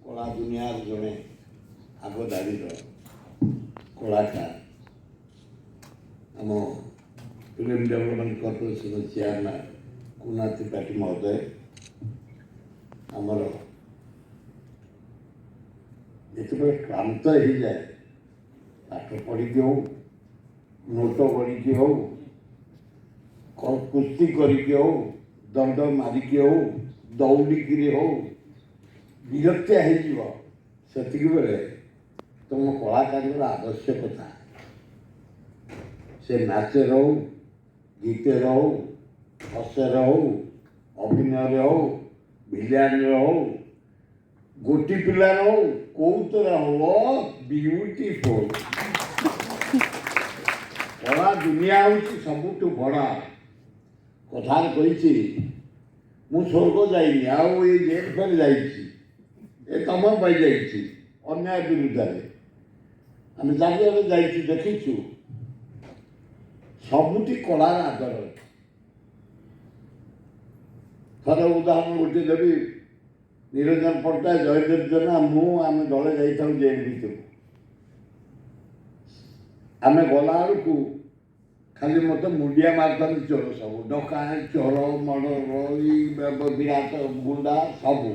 କଳା ଦୁନିଆର ଜଣେ ଆଗ ଧାଡ଼ିର କଳାକାର, ଆମ ଫିଲ୍ମ ଡେଭଲପମେଣ୍ଟ କର୍ପୋରେସନର ଚେୟାରମ୍ୟାନ୍ କୁନା ତ୍ରିପାଠୀ ମହୋଦୟ, ଆମର ଯେତେବେଳେ କ୍ଳାନ୍ତ ହେଇଯାଏ, ପାଠ ପଢ଼ିକି ହଉ, ନୋଟ ଗଣିକି ହଉ, କୁସ୍ତି କରିକି ହଉ, ଦଣ୍ଡ ମାରିକି ହଉ, ଦୌଡ଼ିକିରି ହଉ, ବିରକ୍ତିଆ ହେଇଯିବ, ସେତିକି ବେଳେ ତୁମ କଳାକାରଙ୍କର ଆବଶ୍ୟକତା। ସେ ନାଚରେ ହଉ, ଗୀତରେ ହଉ, ହସରେ ହଉ, ଅଭିନୟରେ ହଉ, ଭିଲିଆନରେ ହଉ, ଗୋଟି ପିଲାରେ ହଉ, କୋଉଥିରେ ହଉ, ବିୟୁଟିଫୁଲ। କଳା ଦୁନିଆ ହେଉଛି ସବୁଠୁ ବଡ଼। କଥାରେ କହିଛି, ମୁଁ ସ୍ୱର୍ଗ ଯାଇନି, ଆଉ ଏଇ ଜେଲ୍ ଫେଲ୍ ଯାଇଛି, ଏ ତମ ପାଇଁ ଯାଇଛି। ଅନ୍ୟାୟ ବିରୁଦ୍ଧରେ ଆମେ ଚାରିଆଡ଼େ ଯାଇଛୁ, ଦେଖିଛୁ, ସବୁଠି କଳାର ଆଦର ଅଛି। ଥରେ ଉଦାହରଣ ଗୋଟିଏ ଦେବି। ନିରଞ୍ଜନ ପଟ୍ଟନାୟକ, ଜୟଦେବ ଜେନା, ମୁଁ, ଆମେ ଦଳେ ଯାଇଥାଉ ଜେଲ୍ ଭିତରକୁ। ଆମେ ଗଲାବେଳକୁ ଖାଲି ମୋତେ ମୁଣ୍ଡିଆ ମାରିଥାନ୍ତି ଚୋର ସବୁ, ଡକାୟତ, ଚୋର, ମର୍ଡର, ବିରାଟ ଗୁଣ୍ଡା ସବୁ।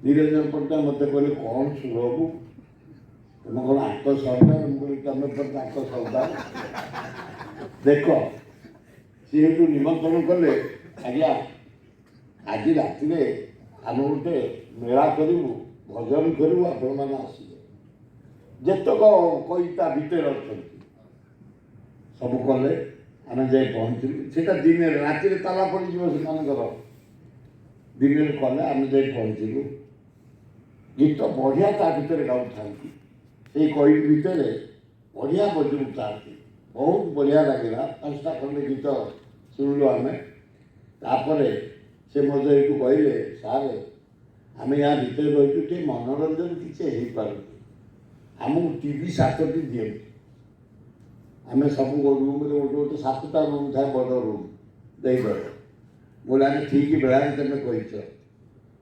ନିରଞ୍ଜନ ପଟ୍ଟନାୟକ ମୋତେ କହିଲେ, "କ'ଣ ସୁରବାବୁ, ତମେ କ'ଣ ଆଙ୍କ ସର୍ଦ୍ଦାର?" ମୁଁ କହିଲି, "ତମେ ପରା ତାଙ୍କ ସର୍ଦ୍ଦାର।" ଦେଖ, ସିଏ ହେଠୁ ନିମନ୍ତ୍ରଣ କଲେ, "ଆଜ୍ଞା, ଆଜି ରାତିରେ ଆମେ ଗୋଟେ ମେଳା କରିବୁ, ଭଜନ କରିବୁ, ଆପଣମାନେ ଆସିବେ।" ଯେତକ କହି ତା ଭିତରେ ଅଛନ୍ତି ସବୁ କଲେ। ଆମେ ଯାଇ ପହଞ୍ଚିଲୁ। ସେଇଟା ଦିନରେ, ରାତିରେ ତାଲା ପଡ଼ିଯିବ ସେମାନଙ୍କର। ଦିନରେ କଲେ, ଆମେ ଯାଇ ପହଞ୍ଚିଲୁ। ଗୀତ ବଢ଼ିଆ ତା ଭିତରେ ଗାଉଥାନ୍ତି, ସେଇ କଇଦି ଭିତରେ ବଢ଼ିଆ ବଜଉଥାନ୍ତି, ବହୁତ ବଢ଼ିଆ ଲାଗିଲା। 5ଟା ଖଣ୍ଡେ ଗୀତ ଶୁଣିଲୁ ଆମେ। ତାପରେ ସେ ମୋତେ ଏଇଠୁ କହିଲେ, "ସାର୍, ଆମେ ୟା ଭିତରେ ରହିଛୁ, ଟିକେ ମନୋରଞ୍ଜନ କିଛି ହେଇପାରୁନି। ଆମକୁ ଟିଭି 7ଟି ଦିଅନ୍ତୁ। ଆମେ ସବୁ ରୁମ୍ରେ ଗୋଟେ ଗୋଟେ, 7ଟା ରୁମ୍ ଥାଏ, ବଡ଼ ରୁମ୍ ଦେଇଦେବ।" ମୁଁ କହିଲି, "ଆରେ, ଠିକ୍ ବେଳାରେ ତମେ କହିଛ।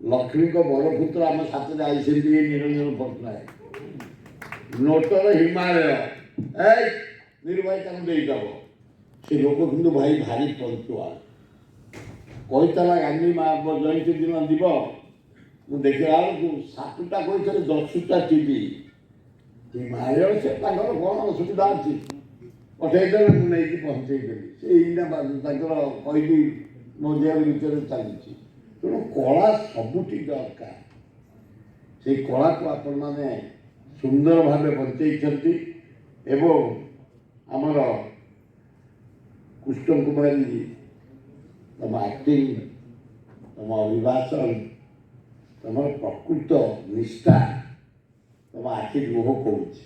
ଲକ୍ଷ୍ମୀଙ୍କ ବରପୁତ୍ର ଆମ ସାଥିରେ ଆଇଛନ୍ତି, ଏଇ ନିରଞ୍ଜନ ପଟ୍ଟନାୟକ, ନୋଟର ହିମାଳୟ। ଏଇ ନିରୁ ଭାଇ, ତାଙ୍କୁ ଦେଇଦେବ।" ସେ ଲୋକ କିନ୍ତୁ ଭାଇ ଭାରି ପଞ୍ଚୁଆଲ। କହିଥିଲା ଗାନ୍ଧୀ ମା ଜୟନ୍ତୀ ଦିନ ଯିବ। ମୁଁ ଦେଖିଲା ବେଳକୁ 7ଟା କହିଥିଲେ, 10ଟା ଟିଭି। ହିମାଳୟ ସେ, ତାଙ୍କର କ'ଣ ଅସୁବିଧା ଅଛି? ପଠେଇଦେଲେ, ମୁଁ ନେଇକି ପହଞ୍ଚେଇଦେଲି। ସେ ଏଇନା ତାଙ୍କର କହିଲି ମୋ ଜେଲ୍ ଭିତରେ ଚାଲିଛି। ତେଣୁ କଳା ସବୁଠି ଦରକାର। ସେଇ କଳାକୁ ଆପଣମାନେ ସୁନ୍ଦର ଭାବେ ବଞ୍ଚେଇଛନ୍ତି। ଏବଂ ଆମର କୃଷ୍ଣ କୁମାରୀ, ତମ ଆକ୍ଟିଂ, ତମ ଅଭିଭାଷଣ, ତମର ପ୍ରକୃତ ନିଷ୍ଠା, ତମ ଆଖି ଲୁହ କହୁଛି।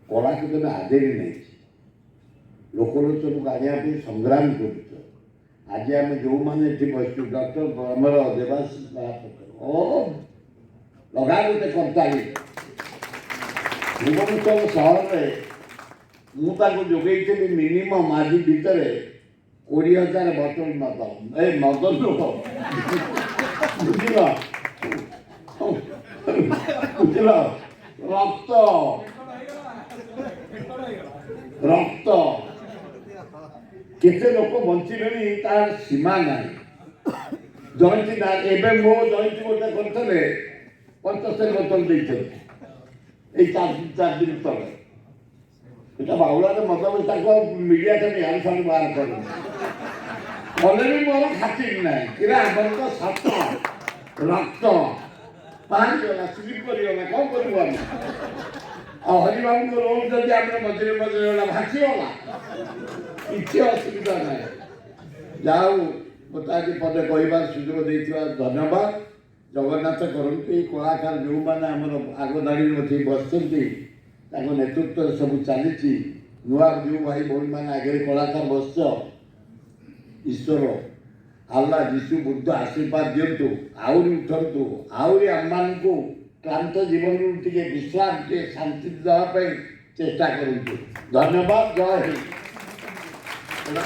କଳାକୁ ତମେ ଆଦରି ନେଇଛି, ଲୋକଲୋଚନକୁ ଆଣିବା ପାଇଁ ସଂଗ୍ରାମ କରୁଛ। ଆଜି ଆମେ ଯେଉଁମାନେ ଏଠି ବସିଛୁ, ଡକ୍ଟର ଆମର ଦେବାଶିଷ ମହାପାତ୍ର, ଓ ଲଗା ଗୋଟେ କର୍ତ୍ତାଳି। ଭୁବନେଶ୍ୱର ସହରରେ ମୁଁ ତାଙ୍କୁ ଯୋଗେଇଥିଲି ମିନିମମ୍ ଆଜି ଭିତରେ 20,000 ବୋତଲ ମଦ। ଏ ମଦ ନୁହଁ, ବୁଝିଲ, ବୁଝିଲ, ରକ୍ତ, ରକ୍ତ। କେତେ ଲୋକ ବଞ୍ଚିଲେଣି ତାର ସୀମା ନାହିଁ। ଜୟନ୍ତୀ ନା, ଏବେ ମୋ ଜୟନ୍ତୀ ଗୋଟେ କରିଥିଲେ, 75 ବୋତଲ ଦେଇଛନ୍ତି ଏଇ 4 ଦିନ ତଳେ। ଏଟା ବାଉଳାରେ ମଦ। ତାକୁ ଆଉ ମିଡ଼ିଆ ତମେ ଇଆଡ଼ୁ ସିଆଡ଼ୁ ବାହାର କରିନି, କଲେ ବି ମୋର ଖାତିର ନାହିଁ। କିରେ, ଆମର ତ ସତ ରକ୍ତ ବାହାରିଗଲା, ସ୍ଲିପ୍ କରିଗଲା, କ'ଣ କରିବୁ ଆମେ? ଆଉ ହରିବାବୁଙ୍କ ରୋଲ୍ ଯଦି ଆମର ମଝିରେ ମଝିରେ ଗଲା, ଭାସିଗଲା, କିଛି ଅସୁବିଧା ନାହିଁ। ଯାହା ହଉ, ମୋତେ ଆଜି ପଦେ କହିବାର ସୁଯୋଗ ଦେଇଥିବା ଧନ୍ୟବାଦ। ଜଗନ୍ନାଥ କରନ୍ତୁ, ଏଇ କଳାକାର ଯେଉଁମାନେ ଆମର ଆଗ ଧାଡ଼ିରେ ବସି ବସିଛନ୍ତି, ତାଙ୍କ ନେତୃତ୍ୱରେ ସବୁ ଚାଲିଛି। ନୂଆ ଯେଉଁ ଭାଇ ଭଉଣୀମାନେ ଆଗରେ କଳାକାର ବସିଛ, ଈଶ୍ୱର, ଆଲ୍ଲାହ, ଯୀଶୁ, ବୁଦ୍ଧ ଆଶୀର୍ବାଦ ଦିଅନ୍ତୁ, ଆହୁରି ଉଠନ୍ତୁ, ଆହୁରି ଆମମାନଙ୍କୁ କ୍ଳାନ୍ତ ଜୀବନରୁ ଟିକେ ବିଶ୍ରାମ, ଟିକେ ଶାନ୍ତି ଦେବା ପାଇଁ ଚେଷ୍ଟା କରନ୍ତୁ। ଧନ୍ୟବାଦ, ଜୟ ହିନ୍ଦ। ହେଲା?